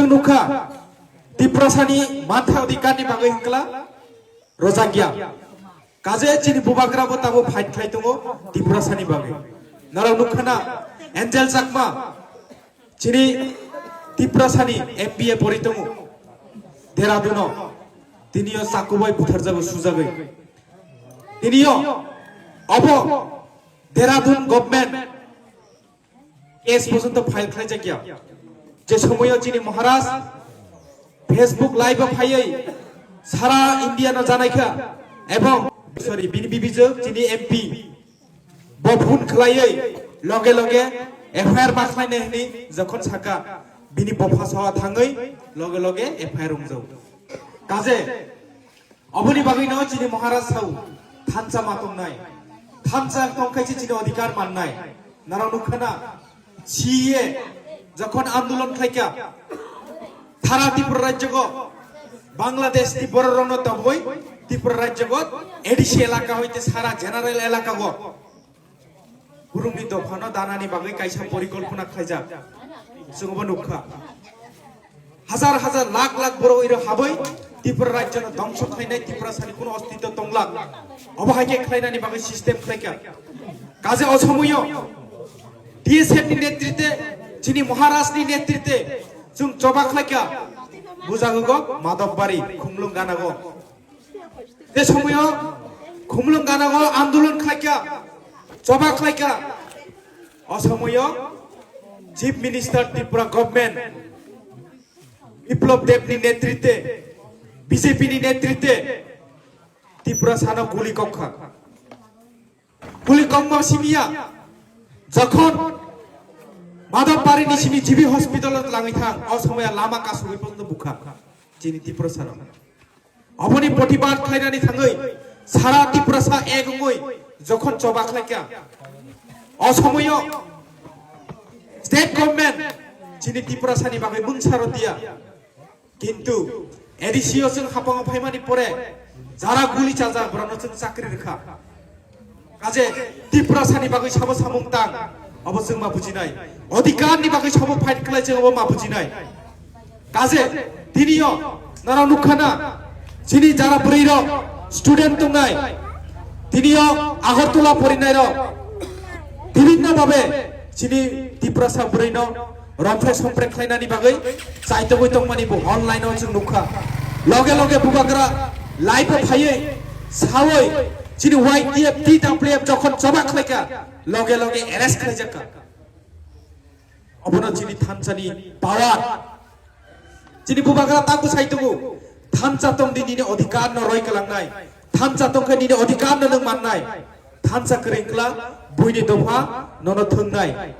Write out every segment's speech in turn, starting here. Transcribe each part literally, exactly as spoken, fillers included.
Nukha, Tiprasani mantha adhikarni bagwi hwnkla rojakya. Kaje chini bubagrabo tabo fight khlai tongo Tiprasani bagwi. Norok nukha na, Angel Chakma, chini Tiprasani M B A pori tongo Dehraduno. Tiniyo chakubai butharjago sujagwi. Tiniyo obo Dehradun government case porjonto file khlaijakya. Je somoyo chini Maharaj Facebook live o phaiwi sara India no janaikha ebong, sorry, bini bibijwk chini M P bo phone khlaiwi loge loge F I R ma khlainai hwnwi jokhon saka, bini bopha soha thangwi loge loge F I R wngjao. Kaje Oboni bagwi no chini Maharaj sao, thansa ma tongnai. Thansa tongkhaise chini adhikar mannai. Norok nukha na, C A A jokhon andolon khlaikha, sara Tripura rajyogo, Bangladesh ni bororokno toboi Tripura rajyogo A D C elaka hoite sara general elakago Burungni dophano danani bagwi kaisa porikolpona khlaijak. Chwngbo nukha. Hajar hajar lakh lakh borok iro habwi Tripura rajyono dongso khlainai, Tiprasani kuno ostitto tonglak. Obo hai khe khlainani bagwi system khlaikha. Kaje o somoyo D S F ni netrite, chini Maharaj ni netrite chwng choba khlaikha. Bujago Madhobari, Khumlung ganago. Te somoyo Khumlung ganago andolon khlaikha, choba khlaikha. O somoyo Chief Minister Tripura Government Biplab Deb ni netrite, B J P ni netrite Tiprasano guli kokha. Guli kokma simiya jokhon Madhobari ni simi G B hospital o langwi thang, o somoya lama kasugwi porjonto bukha chini Tiprasano. Oboni protibad khlainani thangwi sara Tiprasa ek wngwi jokhon choba khlaikha, o somoyo state government chini Tiprasani bagwi mungsa rwdiya. Kintu A D C o chwng hapango phaimani pore jara guli chajak borokno chwng chakri rwkha. Kaje Tiprasani bagwi sabo samung tang, abo chwng ma bujinai. Adhikarni bagwi sabo fight khlai chwng abo ma bujinai. Kaje tiniyo norok nukha na, chini jara bwrwi rok student tongnai, tiniyo Agartala porinai rok bibhinno bhabe chini Tiprasa bwrwino romphre somphre khlainani bagwi chaitogwi tongmani bo online o chwng nukha. Loge loge bubagra live o phaiwi sawi chini Y T F T W F jokhon choba khlaikha, loge loge arrest khlaijakha. Obono chini thansani power. Chini bubagra tangbo sai tongo. Thansa tongdi nini adhikar no roi kalangnai. Thansa tongkhe nini adhikar no nwng mannai. Thansa kwrwngkla buini dopha nono thwngnai.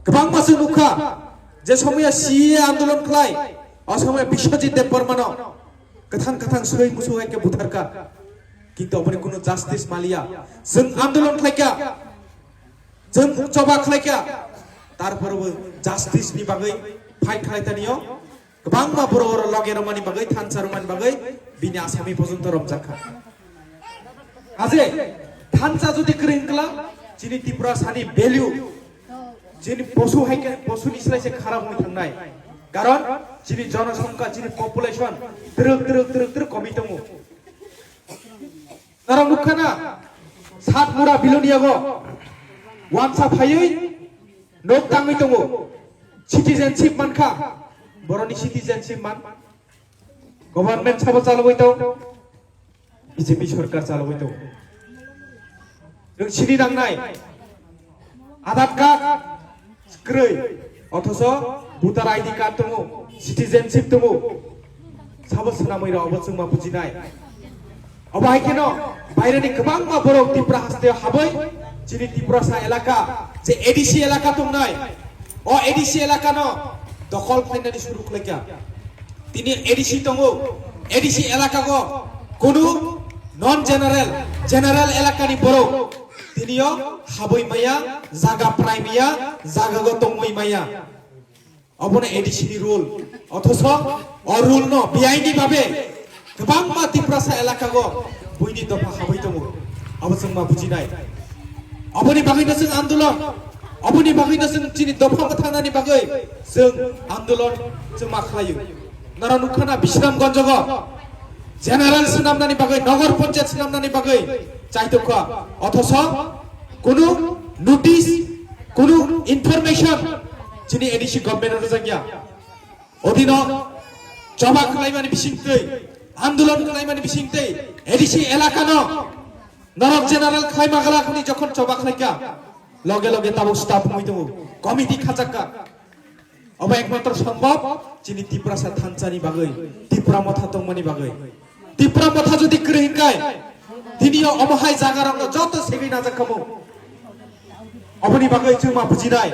Kwbangma se nukha je somoya C A A andolon khlai, o somoya Biswajit Debbarmano kwthang kwthang soi musu hai khe butharkha. Kintu oboni kunu justice maliya. Chwng andolon khlaikha. Chwng choba khlaikha, tarpore bo justice ni bagwi fight khlai tanio. Kwbangma borok oro loge romani bagwi, thansa romani bagwi bini asami porjonto romjakha. Aje thansa jodi kwrwng wngkla, chini Tiprasani value, chini posu hai khe, posuni slai se kharap wngwi thangnai. Karon chini jonosongkha, chini population twrwk, twrwk, twrwk, twrwk komi tongo. Norok nukha na, Satmura Biloniyago wansa phaiwi nok tangwi tongo. Citizenship mankha, boroni citizenship man. Government sabo chalogwi tong, B J P sorkar chalogwi tong. Nwng sini nangnai, Aadhaar card kwrwi, othoso voter I D card tongo, citizenship tongo, sabo swnamwi rw, obo chwngma bujinai. Obo hai kheno baireni kwbangma borok Tipra hasteo habwi chini Tiprasa elaka, je A D C elaka tongnai, o A D C elakano dokhol khlainani suru khlaikha. Tini A D C tongo, A D C elakago kunu non general, general elakani borok tiniyo habwi maya, jaga prai maya, jagago tongwi maya. Obono A D C ni rule. Othoso o rule no biaini babe kwbangma Tiprasa elakago buini dopha habwi tongo. Abo chwngma bujinai. Oboni bagwino chwng andolon Oboni bagwi no chwng chini dopha mwthangnani bagwi chwng andolon chwng ma khlaio. Nara nukha na Bisramganjo go general swnamnani bagwi, nogor panchayat swnamnani bagwi chaitokha. Othoso kunu notice, kunu information chini A D C government o rwjakya. Odino choba khlaimani bisingtwi, andolon khlaimani bisingtwi A D C elakano norok general khlaima glak hwnwi jokhon choba khlaikha, loge loge tabuk stop wngwi tongo, committee khachakka. Obo ekmatro sombhob chini Tiprasa thansani bagwi, Tipra motha tongmani bagwi. Tipra motha jodi kwrwi hwnkai, tini o omo hai jaga rokno joto segwi najak kamo. Oboni bagwi chwng ma bujinai,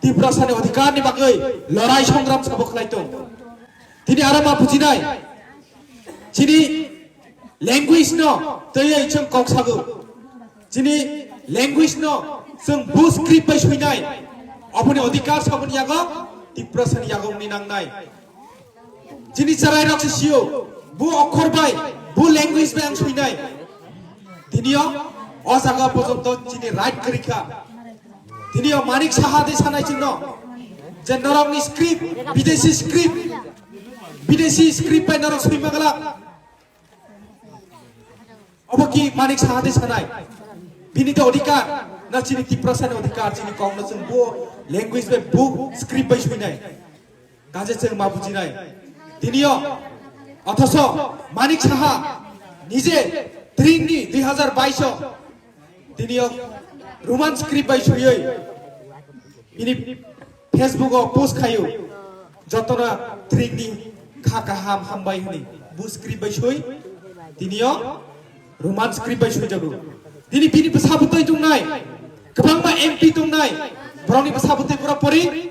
Tiprasani odhikar ni bagwi lorai songram sabo khlai tong. Tini aro ma bujinai, chini language no twiwi chwng kok sago. Chini language no chwng bu script bai suinai. Oboni odhikar saboni yago, Tiprasani yago wngni nangnai. Chini chwrairok se sio, bu okhor bai, bu language bai ang suinai. Tinio o jaga porjonto chini right kwrwi kha. Tinio Manik Saha de sanai chwngno je norokni script, bidesi script, bidesi script bai norok suima glak. Obo ki Manik Saha de sanai? Bini de odhikar, na chini Tiprasani odhikar, chini kokno chwng bo language bai, book, script bai suinai. Kaje chwng ma bujinai. Tinio, othoso Manik Saha nije tringni dui hazar bais o tinio Roman script bai suiwi bini Facebook o post khaio, jotona tringni kha kaham hambai hwnwi bu script bai sui, tinio Roman script bai suijago. Tini bini bwsa bwtwi tongnai, kwbangma M P tongnai, borokni bwsa bwtwi pura pori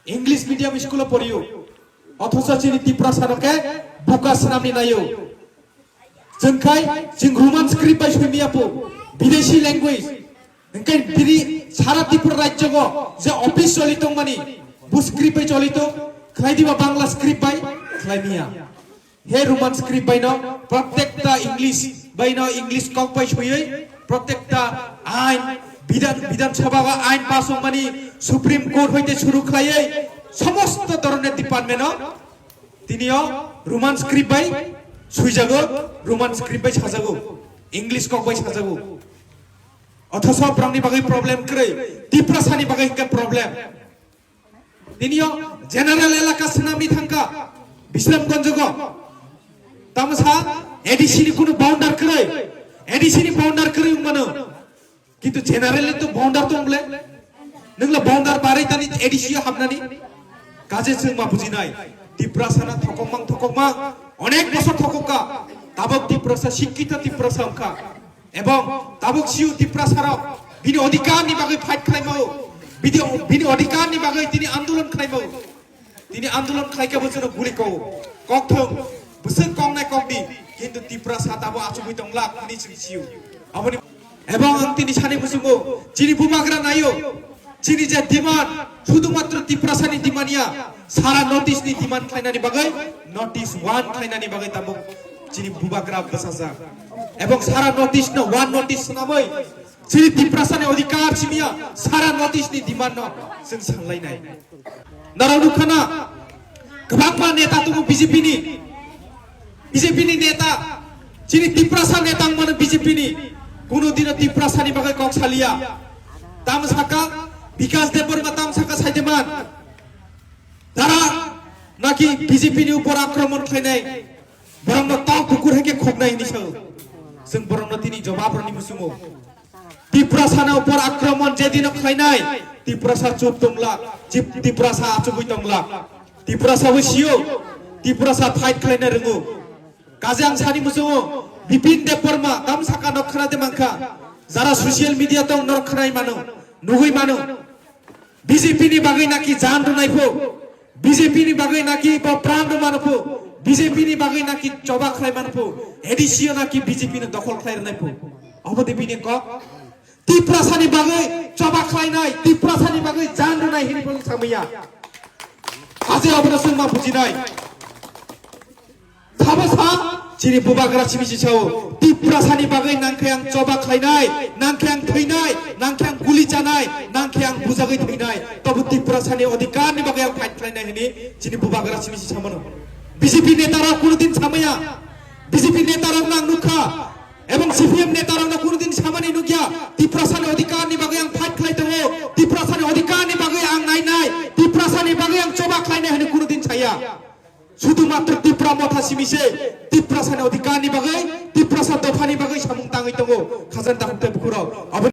English medium school o porio. Othoso chini Tiprasa no khe buka swnamni naio. Chwng khai chwng Roman script bai sui miya po, bidesi language. Hingke bini sara Tripura rajyo go je office choli tongmani, bu script bai choli tong, khlai diba Bangla script bai, khlai miya. He Roman script bai no, protekta English bai no, English kok bai suiwi, protekta ain, bidhan, Bidhan Sabha o ain pass wngmani, Supreme Court hoite suru khlaiwi, somosto dhoroner department o, tinio Roman script bai suijago, Roman script bai sajago, English kok bai sajago. Othoso borokni bagwi problem kwrwi, Tiprasani bagwi hingke problem. Tinio general elaka swnamni thangka Bisramganjo go. Tamo sa A D C ni kunu boundary kwrwi, A D C ni boundary kwrwi wngmano. Kintu general ni to boundary tong ble. Nwngla boundary barai tani A D C o hapnani. Kaje chwng ma bujinai. Tiprasa na thokokmang thokokmang. Onek bosor thokokka. Tabok Tiprasa, sikkito Tiprasa wngkha. Ebong tabuk siu Tiprasa rok bini odhikar ni bagwi fight khlai mao, bini, bini odhikar ni bagwi tini andolon khlai mao. Tini andolon khlai khe bo chwng guli ko, kok thung, bwswk kok nai kok di, kintu Tiprasa tabo achugwi tong lak tini chwng siu. Aboni, ebong ang tini sani muchungo, chini bubagra naio, chini je demand, sudhumatro Tiprasa ni demand ya, sara North East ni demand khlainani bagwi, North East one khlainani bagwi tabuk chini bubagra bwsajak. Ebong sara North East no one North East swnamwi, chini Tiprasa ni odhikar simiya, sara North East ni demand no chwng sanlainai. Norok nukha na, kwbangma neta tongo B J P ni, B J P ni neta, chini Tiprasa neta wngmano B J P ni, kunu dino Tiprasa ni bagwi kok saliya. Tamo saka Bikash Debbarma, tamo saka Saideman, dara naki B J P ni upor akromon khlainai, borokno tau kukur hai khe khoknai hinwi sao. Chwng borokno tini jobab rwni muchungo. Tiprasani upor akromon jedino khlainai, Tiprasa chup tongla, Tip-, Tiprasa achugwi tongla. Tiprasa bo sio, Tiprasa fight khlaina rwngo. Kaje ang sani muchungo, Bipin Debbarma, tam saka nok khna de mankha. Jara social media tong norok khnai mano, nugwi mano. B J P ni bagwi naki jan rwnai pho, B J P ni bagwi naki bo pran rw mano pho, B J P ni bagwi naki choba khlai mano pho, A D C o naki B J P no dokhol khlai rwnai pho. Obo de bini kok. Tiprasa ni bagwi choba khlainai, Tiprasa ni bagwi jan rwnai hini bo samaya. Aje obo no sungma bujinai. Sabo sa Chini bubagra simi si sao, Tiprasani bagwi nangkhe ang choba khlainai, nangkhe ang thwinai, nangkhe ang guli chanai, nangkhe ang bujagwi thwinai. Tobo Tiprasani odhikarni bagwi ang fight khlainai hini chini bubagra simi si samano. B J P netarok kuno din samaya. B J P netarok nang nukha. Ebong C P M netarok no kuno din samani nukya. Tiprasani odhikarni bagwi ang fight khlai tongo. Tiprasani odhikarni bagwi ang nainai. Tiprasani bagwi ang choba khlainai hini kuno din saya. Sudhumatro Tipra Motha simi se Tiprasani odhikarni bagwi, Tiprasa dophani bagwi samung tangwi tongo. Khajani takhuk tei bukhurok. Abo